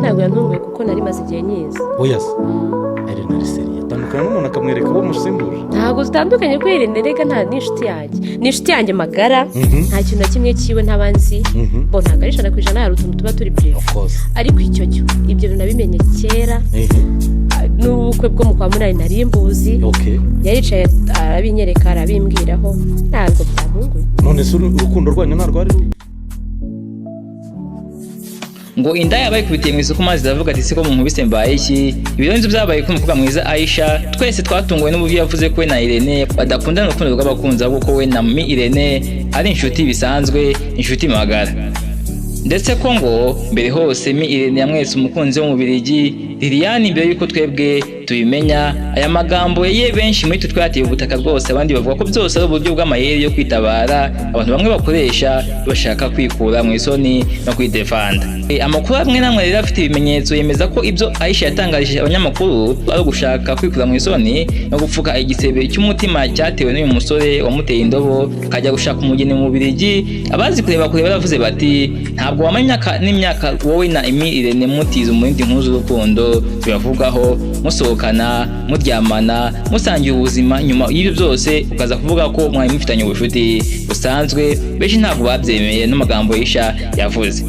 Ntabwo yantunguye kuko nari maze igihe nyizi. Oya se, Irene ari sérieux, atandukana n'umuntu akamwereka uwo musimbuje. Ntabwo zitandukanye kuko Irene rega nta ni inshuti yanjye, ni inshuti yanjye magara. Nta kintu na kimwe cyiwe ntaba nzi. Bo ntabwo ari 100%, hari utuntu tuba turi privé. Of course. Ariko icyo cyo, ibyo bintu nabimenye kera. N'ubukwe bwo mu kwa munani nari mbuzi. Yaricaye arabinyereka, arabimbwiraho, ntabwo byantunguye. None se urukundo rwanyu ntabwo rwari Ngo indaya bayikubitiye mu isoko maze iravuga ati: "Siko munkubise mbaye iki?" Ibyo nibyo byabaye ku mukobwa mwiza Aisha. Twese twatunguwe n'uburyo yavuze ko we na Irene badakundana urukundo rw'abakunzi, ahubwo ko we na Mi Irene ari inshuti bisanzwe, inshuti magara, ndetse ko ngo mbere hose Mi Irene yamweretse umukunzi wo mu Bubiligi, Liliane, mbere y'uko twebwe tubimenya. Aya magambo ye benshi muri twe twateye ubutaka rwose, abandi bavuga ko byose ari uburyo bw'amayeri yo kwitabara abantu bamwe bakoresha bashaka kwikura mu isoni no kwidefanda. Amakuru amwe n'amwe rero afite ibimenyetso yemeza ko ibyo Aisha yatangarije abanyamakuru ari ugushaka kwikura mu isoni no gupfuka igisebe cy'umutima cyatewe n'uyu musore wamuteye indobo akajya gushaka umugeni mu Bubiligi. Abazi kureba kure baravuze bati: "Ntabwo wamara imyaka n'imyaka wowe na Emi Irene mutiza umurindi nk'urukundo tuyavugaho, musohokana, muryamana, musangiye ubuzima, nyuma y'ibyo byose ukaza kuvuga ko mwari mufitanye ubucuti busanzwe." Benshi ntabwo babyemeye n'amagambo Aisha yavuze.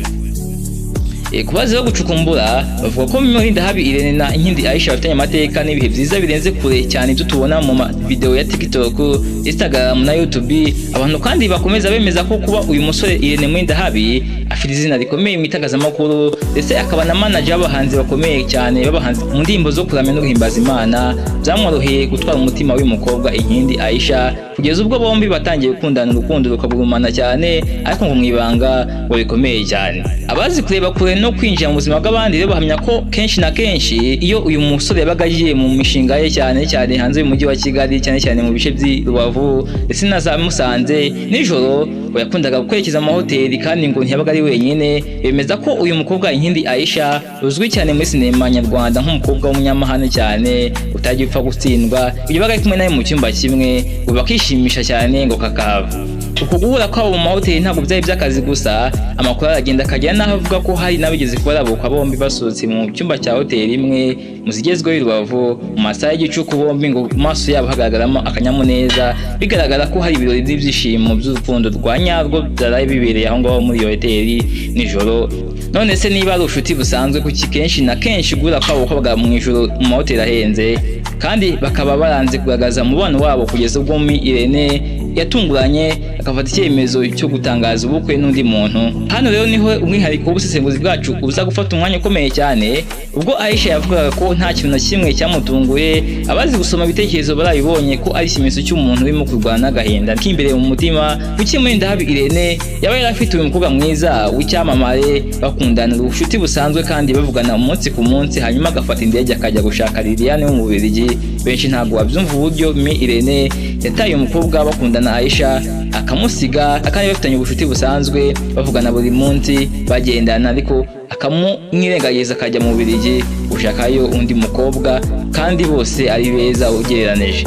Ku bazi bo gucukumbura bavuga ko Murindahabi Irene na Inkindi Aisha bafitanye amateka n'ibihe byiza birenze kure cyane ibyo tubona mu ma video ya TikTok, Instagram na YouTube. Abantu kandi bakomeza bemeza ko kuba uyu musore Irene Murindahabi afite izina rikomeye mu itangazamakuru, ndetse akaba na manager w'abahanzi bakomeye cyane b'abahanzi mu ndirimbo zo kuramya no guhimbaza Imana, byamworoheye gutwara umutima w'uyu mukobwa Inkindi Aisha, kugeza ubwo bombi batangiye gukundana, urukundo rukagurumana cyane, ariko ngo mu ibanga ngo bikomeye cyane. Abazi kureba kure no kwinjira mu buzima bw'abandi rero bahamya ko kenshi na kenshi iyo uyu musore yabaga agiye mu mishinga ye, cyane cyane hanze y'umujyi wa Kigali, cyane cyane mu bice by'i Rubavu ndetse na za Musanze, nijoro ngo yakundaga kwerekeza mu mahoteli, kandi ngo ntiyabaga ari wenyine. Bemeza ko uyu mukobwa Inkindi Aisha, uzwi cyane muri sinema nyarwanda nk'umukobwa w'umunyamahane cyane utajya upfa gutsindwa, iyo yabaga ari kumwe nawe mu cyumba kimwe ngo bakishimisha cyane ngo kakahava. Uku guhura kwabo mu mahoteli ntabwo byari by'akazi gusa. Amakuru aragenda akagera n'aho avuga ko hari n'abigeze kubarabukwa bombi basohotse mu cyumba cya hoteli imwe mu zigezweho i Rubavu mu masaha y'igicuku, bombi ngo mu maso yabo hagaragaramo akanyamuneza, bigaragara ko hari ibirori by'ibyishimo by'urukundo rwa nyarwo byaraye bibereye aho ngaho muri iyo hoteli nijoro. None se niba ari ubucuti busanzwe, kuki kenshi na kenshi guhura kwabo kwabaga mu ijoro mu mahoteli ahenze, kandi bakaba baranze kugaragaza umubano wabo kugeza ubwo Mi Irene yatunguranye agafata icyemezo cyo gutangaza ubukwe n'undi muntu? Hano rero niho umwihariko w'ubusesenguzi bwacu uza gufata umwanya ukomeye cyane. Ubwo Aisha yavugaga ko nta kintu na kimwe cyamutunguye, abazi gusoma ibitekerezo barabibonye ko ari ikimenyetso cy'umuntu urimo kurwana n'agahinda k'imbere mu mutima. Kuki Murindahabi Irene yaba yari afite uyu mukobwa mwiza w'icyamamare bakundana ubucuti busanzwe kandi bavugana umunsi ku munsi, hanyuma agafata indege akajya gushaka Liliane wo mu Bubiligi? Benshi ntabwo babyumva uburyo Mi Irene yataye umukobwa bakundana Aisha akamusiga, kandi bafitanye ubucuti busanzwe, bavugana buri munsi, bagendana, ariko akamumwirengagiza akajya mu Bubiligi gushakayo undi mukobwa kandi bose ari beza ugereranije.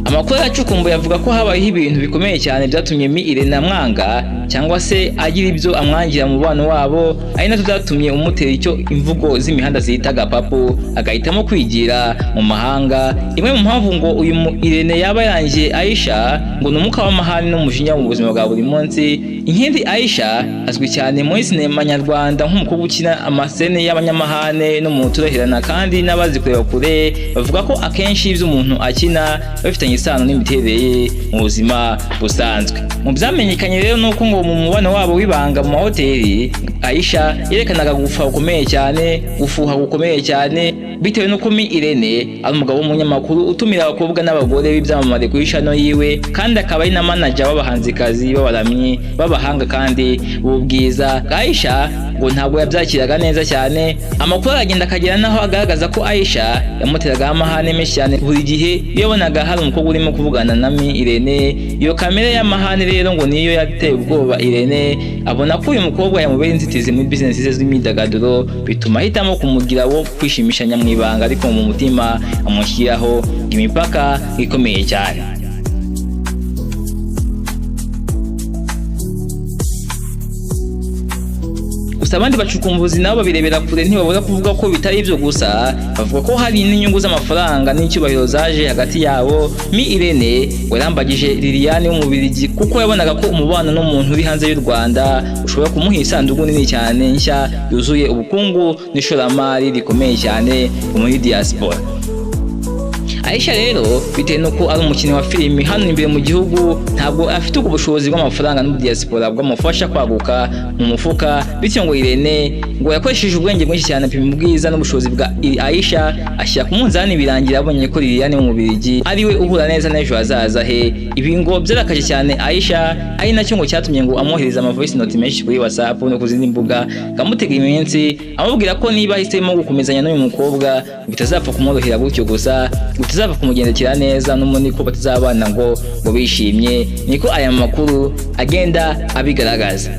Amakuru yacukumbuye avuga ko habayeho ibintu bikomeye cyane byatumye Mi Irene amwanga cyangwa se agira ibyo amwangira mu mubano wabo, ari nabyo byatumye umutera icyo imvugo z'imihanda zita gapapu, agahitamo kwigira mu mahanga. Imwe mu mpamvu ngo uyu Irene yaba yarangiye Aisha ngo ni umwuka w'amahane n'umujinya mu buzima bwa buri munsi. Inkindi Aisha azwi cyane muri sinema nyarwanda nk'umukobwa ukina amasene y'abanyamahane n'umuntu uroherana, kandi n'abazi kureba kure bavuga ko akenshi ibyo umuntu akina bifitanye isano n'imiterere ye mu buzima busanzwe. Mu byamenyekanye rero ni uko ngo mu mubano wabo w'ibanga mu mahoteli, Aisha yerekanaga gufuha gukomeye cyane, gufuha gukomeye cyane, bitewe n'uko Mi Irene ari umugabo w'umunyamakuru utumira abakobwa n'abagore b'ibyamamare kuri channel yiwe, kandi akaba ari na manager w'abahanzikazi b'abaramyi b'abahanga kandi b'ubwiza. Aisha ngo ntabwo yabyakiraga neza cyane. Amakuru aragenda akagera n'aho agaragaza ko Aisha yamuteragaho amahane menshi cyane buri gihe iyo yabonaga hari umukobwa urimo kuvugana na Mi Irene. Iyo kamere y'amahane rero ngo niyo yateye ubwoba Irene, abona ko uyu mukobwa yamubera inzitizi muri business ze z'imyidagaduro, bituma ahitamo kumugira wo kwishimishanya mu ibanga, ariko mu mutima amushyiraho imipaka ikomeye cyane. Gusa Gusa abandi bacukumbuzi nabo babirebera kure, ntibabura kuvuga ko bitari ibyo gusa, bavuga ko hari n'inyungu z'amafaranga n'icyubahiro zaje hagati yabo. Mi Irene warambagije Liliane w'Umubirigi kuko yabonaga ko umubano n'umuntu uri hanze y'u Rwanda ushobora kumuha isanduku nini cyane nshya yuzuye ubukungu n'ishoramari rikomeye cyane muri diaspora. Aisha rero, bitewe nuko ari umukinnyi wa filimi hano imbere mu gihugu, ntabwo afite ubwo bushobozi bw'amafaranga n'ubu diaspora bwamufasha kwaguka mu mufuka. Bityo ngo Irene ngo yakoresheje ubwenge bwinshi cyane, apima ubwiza n'ubushobozi bwa Aisha, ashyira ku munzani, birangira abonye ko Liliane w'Umubirigi ari we uhura neza n'ejo hazaza he. Ibi ngo byarakaje cyane Aisha, ari nacyo ngo cyatumye ngo amwohereza ama voice note menshi kuri WhatsApp no ku zindi mbuga, akamutega iminsi amubwira ko niba ahisemo gukomezanya n'uyu mukobwa bitazapfa kumworohera gutyo gusa, bitazapfa kumugendekera neza, n'ubundi ko batazabana ngo bishimye. Niko aya makuru agenda abigaragaza.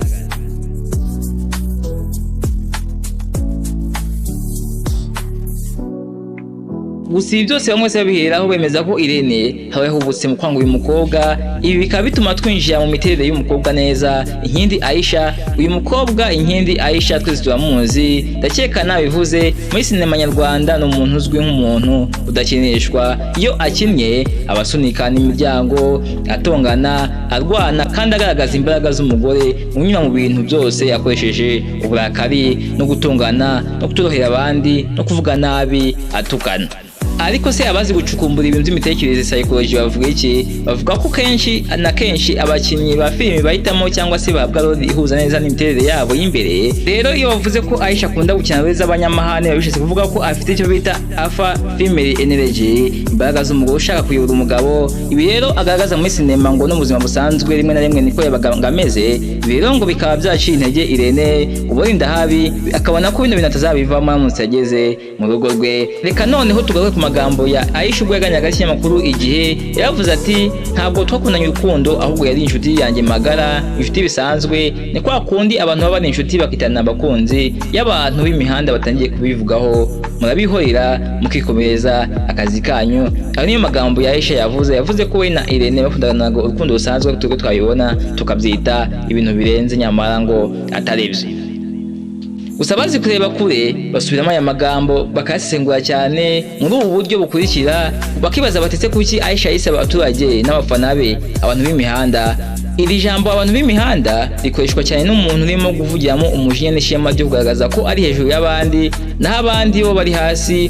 Gusa ibi byose bamwe babiheraho bemeza ko Irene haba yahubutse mu kwanga uyu mukobwa. Ibi bikaba bituma twinjira mu miterere y'umukobwa neza. Inkindi Aisha, uyu mukobwa Inkindi Aisha twese turamuzi, ndakeka nabivuze muri sinema nyarwanda, ni umuntu uzwi nk'umuntu udakinishwa. Iyo akinnye aba asunika n'imiryango, atongana, arwana kandi agaragaza imbaraga z'umugore unyura mu bintu byose akoresheje uburakari no gutongana no kutorohera abandi no kuvuga nabi atukana. Ariko se abazi gucukumbura ibintu by'imitekerereze, psychology, bavuga iki? Bavuga ko kenshi na kenshi abakinnyi ba filimi bahitamo cyangwa se bahabwa role ihuza neza n'imiterere yabo y'imbere. Rero iyo bavuze ko Aisha akunda gukina role z'abanyamahane, biba bishatse kuvuga ko afite icyo bita alpha female energy, imbaraga z'umugore ushaka kuyobora umugabo. Ibi rero agaragaza muri sinema ngo no mu buzima busanzwe rimwe na rimwe niko yabaga ameze. Ibi rero ngo bikaba byaciye intege Irene uburinda habi, akabona ko bino bintu atazabivamo aramutse ageze mu rugo rwe. Reka noneho tugaruke ku magambo ya Aisha ubwo yaganiraga n'ikinyamakuru Igihe. Yaravuze ati: "Ntabwo twakundanye urukundo, ahubwo yari inshuti yanjye magara, inshuti bisanzwe. Ni kwa kundi abantu baba ari inshuti bakitana abakunzi. Y'abantu b'imihanda batangiye kubivugaho, murabihorera mukikomereza akazi kanyu." Ayo niyo magambo ya Aisha yavuze. Yavuze ko we na Irene bakundanaga urukundo rusanzwe, twebwe twabibona tukabyita ibintu birenze, nyamara ngo atari byo. Gusa abazi kureba kure basubiramo aya magambo bakayasesengura cyane muri ubu buryo bukurikira, bakibaza batetse kuki Aisha yise abaturage n'abafana be abantu b'imihanda. Iri jambo abantu b'imihanda rikoreshwa cyane n'umuntu urimo kuvugiramo umujinya n'ishema ryo kugaragaza ko ari hejuru y'abandi, naho abandi bo bari hasi.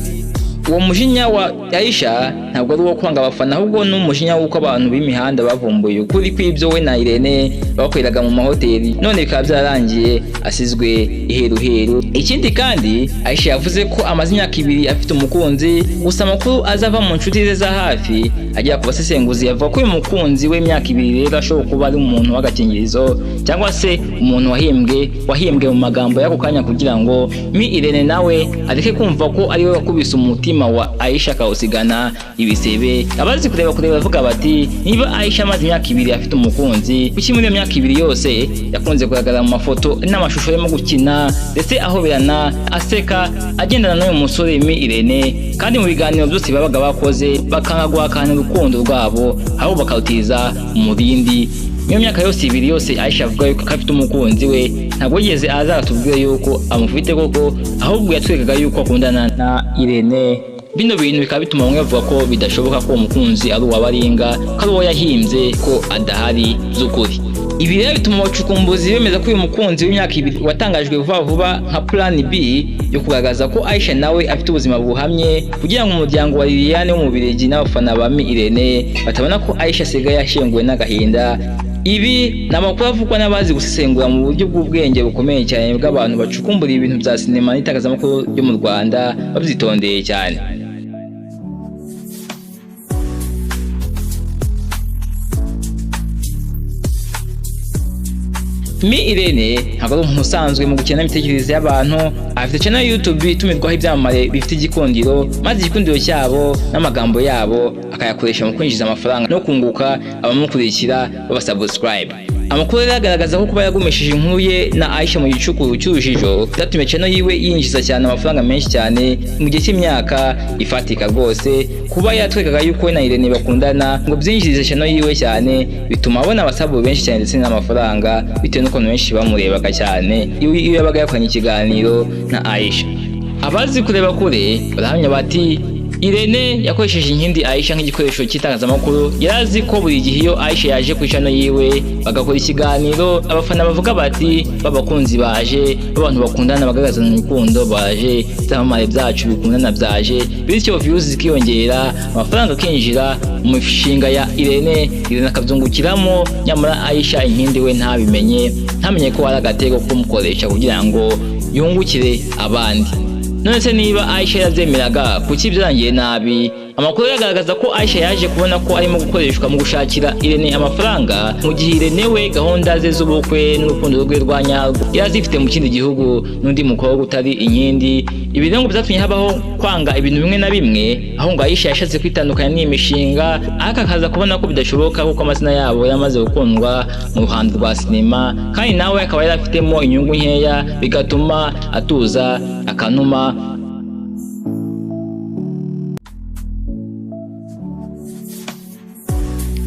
Uwo mujinya wa Aisha ntabwo ari uwo kwanga abafana, ahubwo ni umujinya w'uko abantu b'imihanda bavumbuye ukuri kw'ibyo we na Irene bakoreraga mu mahoteli, none bikaba byararangiye asizwe iheruheru. Ikindi kandi, Aisha yavuze ko amaze imyaka 2 afite umukunzi. Gusa amakuru azava mu nshuti ze za hafi agera ku basesenguzi avuga ko uyu mukunzi w'imyaka 2 rero ashobora kuba ari umuntu w'agakingirizo, cyangwa se umuntu wahimbwe mu magambo y'ako kanya, kugira ngo Mi Irene nawe areke kumva ko ari we wakubise umutima wa Aisha akawusigana ibisebe. Abazi kureba kure bavuga bati: niba Aisha amaze imyaka 2 afite umukunzi, kuki muri iyo myaka 2 yose yakunze kugaragara mu mafoto n'amashusho arimo gukina ndetse ahoberana, aseka, agendana n'uyu musore Mi Irene, kandi mu biganiro byose babaga bakoze bakanga guhakana urukundo rwabo, ahubwo bakarutiza umurindi? Iyo myaka yose 2 yose Aisha avuga yuko afite umukunzi we, ntabwo yigeze aza atubwire yuko amufite koko, ahubwo yatwerekaga yuko akundana na Irene. Bino bintu bikaba bituma bamwe bavuga ko bidashoboka ko uwo mukunzi ari uwa Baringa, ko ari uwo yahimbye, ko adahari by'ukuri. Ibi rero bituma abacukumbuzi bemeza ko uyu mukunzi w'imyaka 2 watangajwe vuba vuba nka plan B yo kugaragaza ko Aisha nawe afite ubuzima buhamye, kugira ngo umuryango wa Liliane w'Umubirigi n'abafana ba Mi Irene batabona ko Aisha asigaye ashenguwe n'agahinda. Ibi ni amakuru avugwa n'abazi gusesengura mu buryo bw'ubwenge bukomeye cyane bw'abantu bacukumbura ibintu bya sinema n'itangazamakuru ryo mu Rwanda babyitondeye cyane. Mi Irene ntabwo ari umuntu usanzwe mu gukina n'imitekerereze y'abantu. Afite channel ya YouTube itumirwaho ibyamamare bifite igikundiro, maze igikundiro cyabo n'amagambo yabo akayakoresha mu kwinjiza amafaranga no kunguka abamukurikira babasubscribe. Amakuru rero agaragaza ko kuba yagumishije inkuru ye na Aisha mu gicuku cy'urujijo byatumye channel yiwe yinjiza cyane amafaranga menshi cyane mu gihe cy'imyaka ifatika rwose. Kuba yatwekaga yuko we na Irene bakundana ngo byinjirize channel yiwe cyane, bituma abona abasabu benshi cyane ndetse n'amafaranga, bitewe n'ukuntu benshi bamurebaga cyane iyo yabaga yakoranye ikiganiro na Aisha. Abazi kureba kure barahamya bati Irene yakoresheje Inkindi Aisha nk'igikoresho cy'itangazamakuru. Yari azi ko buri gihe iyo Aisha yaje ku channel yiwe bagakora ikiganiro, abafana bavuga bati b'abakunzi baje, b'abantu bakundana bagaragaza urukundo baje, ibyamamare byacu bikundana byaje, bityo views zikiyongera, amafaranga akinjira mu mishinga ya Irene, Irene akabyungukiramo. Nyamara Aisha Inkindi we ntabimenye, ntamenye ko ari agatego kumukoresha kugira ngo yungukire abandi. None se niba Aisha yabyemeraga, kuki byarangiye nabi? Amakuru agaragaza ko Aisha yaje kubona ko arimo gukoreshwa mu gushakira Irene amafaranga, mu gihe Irene we gahunda ze z'ubukwe n'urukundo rwe rwa nyarwo yari azifite mu kindi gihugu n'undi mukobwa utari Inkindi. Ibi rero ngo byatumye habaho kwanga ibintu bimwe na bimwe, aho ngo Aisha yashatse kwitandukanya n'iyi mishinga, ariko akaza kubona ko bidashoboka kuko amazina yabo yamaze gukundwa mu ruhando rwa sinema, kandi nawe akaba yari afitemo inyungu nkeya, bigatuma atuza akanuma.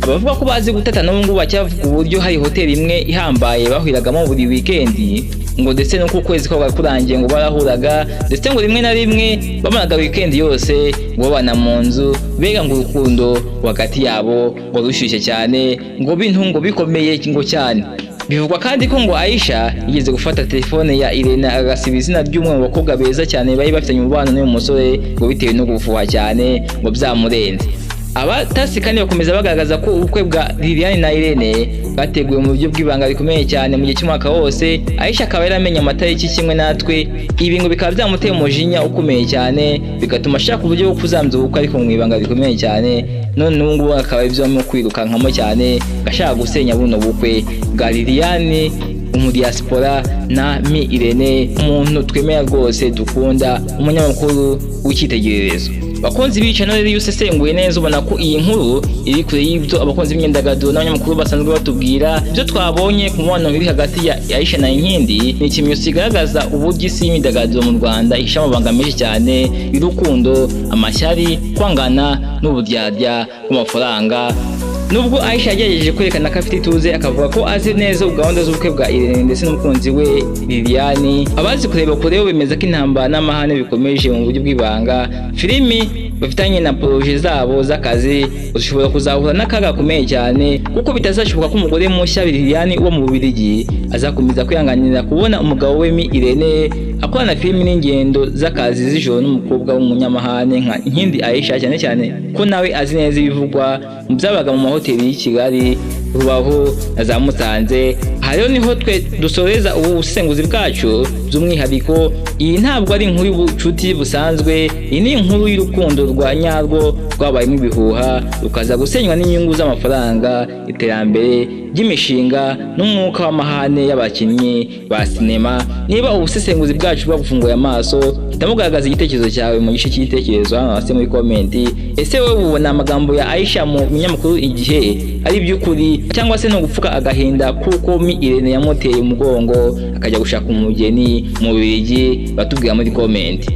Abavuga ko bazi gutata n'ubu ngubu bacyavuga uburyo hari hoteli imwe ihambaye bahuragamo buri wikendi, ngo ndetse no ku kwezi kwabaga kurangiye ngo barahuraga, ndetse ngo rimwe na rimwe bamaraga wikendi yose ngo babana mu nzu, mbega ngo urukundo hagati yabo ngo rushyushye cyane, ngo bintu ngo bikomeye ngo cyane. Bivugwa kandi ko ngo Aisha yigeze gufata telefone ya Irene agasiba izina ry'umwe mu bakobwa beza cyane bari bafitanye umubano n'uyu musore, ngo bitewe no gufuha cyane ngo byamurenze. Abatasi kandi bakomeza bagaragaza ko ubukwe bwa Liliane na Irene bwateguwe mu buryo bw'ibanga rikomeye cyane mu gihe cy'umwaka wose. Aisha akaba yaramenye amatariki kimwe natwe, ibi ngo bikaba byamuteye umujinya ukomeye cyane, bigatuma ashaka uburyo bwo kuzamza ubukwe ariko mu ibanga rikomeye cyane. None ubu ngubu akaba ibyo arimo kwirukankamo cyane, ashaka gusenya buno bukwe bwa Liliane umudiaspora na Mi Irene, umuntu twemera rwose dukunda, umunyamakuru w'icyitegererezo. Bakunzi b'iyi channel, iyo usesenguye neza ubona ko iyi nkuru iri kure y'ibyo abakunzi b'imyidagaduro n'abanyamakuru basanzwe batubwira. Ibyo twabonye ku mubano uri hagati ya Aisha na Inkindi ni ikimenyetso kigaragaza uburyo isi y'imyidagaduro mu Rwanda ihisha amabanga menshi cyane y'urukundo, amashyari, kwangana n'uburyarya bw'amafaranga. Nubwo Aisha yagerageje kwerekana ko afite ituze, akavuga ko azi neza gahunda z'ubukwe bwa Irene ndetse n'umukunzi we Liliane, abazi kureba kure bo bemeza ko intambara n'amahane bikomeje mu buryo bw'ibanga. Filimi bafitanye na projet zabo z'akazi zishobora kuzahura n'akaga gakomeye cyane, kuko bitazashoboka ko umugore mushya Liliane uba mu Bubiligi azakomeza kwihanganira kubona umugabo we Mi Irene akorana filimi n'ingendo z'akazi z'ijoro n'umukobwa w'umunyamahane nka Inkindi Aisha, cyane cyane ko nawe azi neza ibivugwa mu byabaga mu mahoteli y'i Kigali, Rubavu na za Musanze. Aha rero niho twe dusoreza ubu busesenguzi bwacu. By'umwihariko iyi ntabwo ari inkuru y'ubucuti busanzwe, iyi ni inkuru y'urukundo rwa nyarwo rwabayemo ibihuha, rukaza gusenywa n'inyungu z'amafaranga, iterambere ry'imishinga n'umwuka w'amahane y'abakinnyi ba sinema. Niba ubusesenguzi bwacu bwagufunguye amaso, hitamo ugaragaza igitekerezo cyawe mu gice cy'igitekerezo hano hasi muri comment. Ese wowe ubona amagambo ya Aisha mu binyamakuru Igihe ari iby'ukuri, cyangwa se no gupfuka agahinda kuko Mi Irene yamuteye umugongo akajya gushaka umugeni mu Bubiligi? Batubwira muri comment.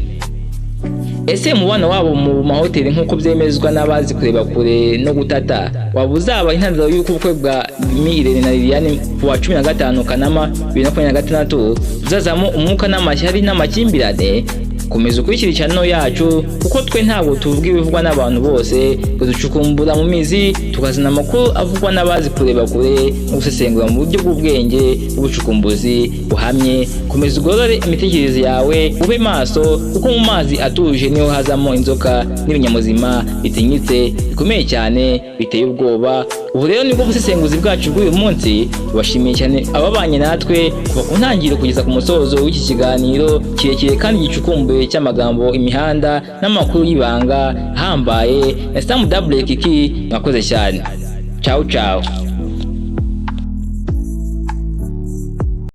Ese umubano wabo mu mahoteli nk'uko byemezwa n'abazi kureba kure no gutata waba uzaba intandaro y'uko ubukwe bwa Mi Irene na Liliane ku wa 15 Kanama 2026 buzazamo umwuka n'amashyari n'amakimbirane? Komeza ukurikira channel yacu, kuko twe ntabwo tuvuga ibivugwa n'abantu bose, ducukumbura mu mizi tukazana amakuru avugwa n'abazi kureba kure no gusesengura mu buryo bw'ubwenge n'ubucukumbuzi buhamye. Komeza ugorore imitekerereze yawe, ube maso, kuko mu mazi atuje niho hazamo inzoka n'ibinyamuzima bitinyitse bikomeye cyane biteye ubwoba. Ubu rero nibwo busesenguzi bwacu bw'uyu munsi. Tubashimiye cyane ababanye natwe kuva ku ntangiriro kugeza ku musozo w'iki kiganiro kirekire kandi gicukumbuye cy'amagambo, imihanda n'amakuru y'ibanga ahambaye na Sam Double Kiki. Mwakoze cyane. Ciao ciao.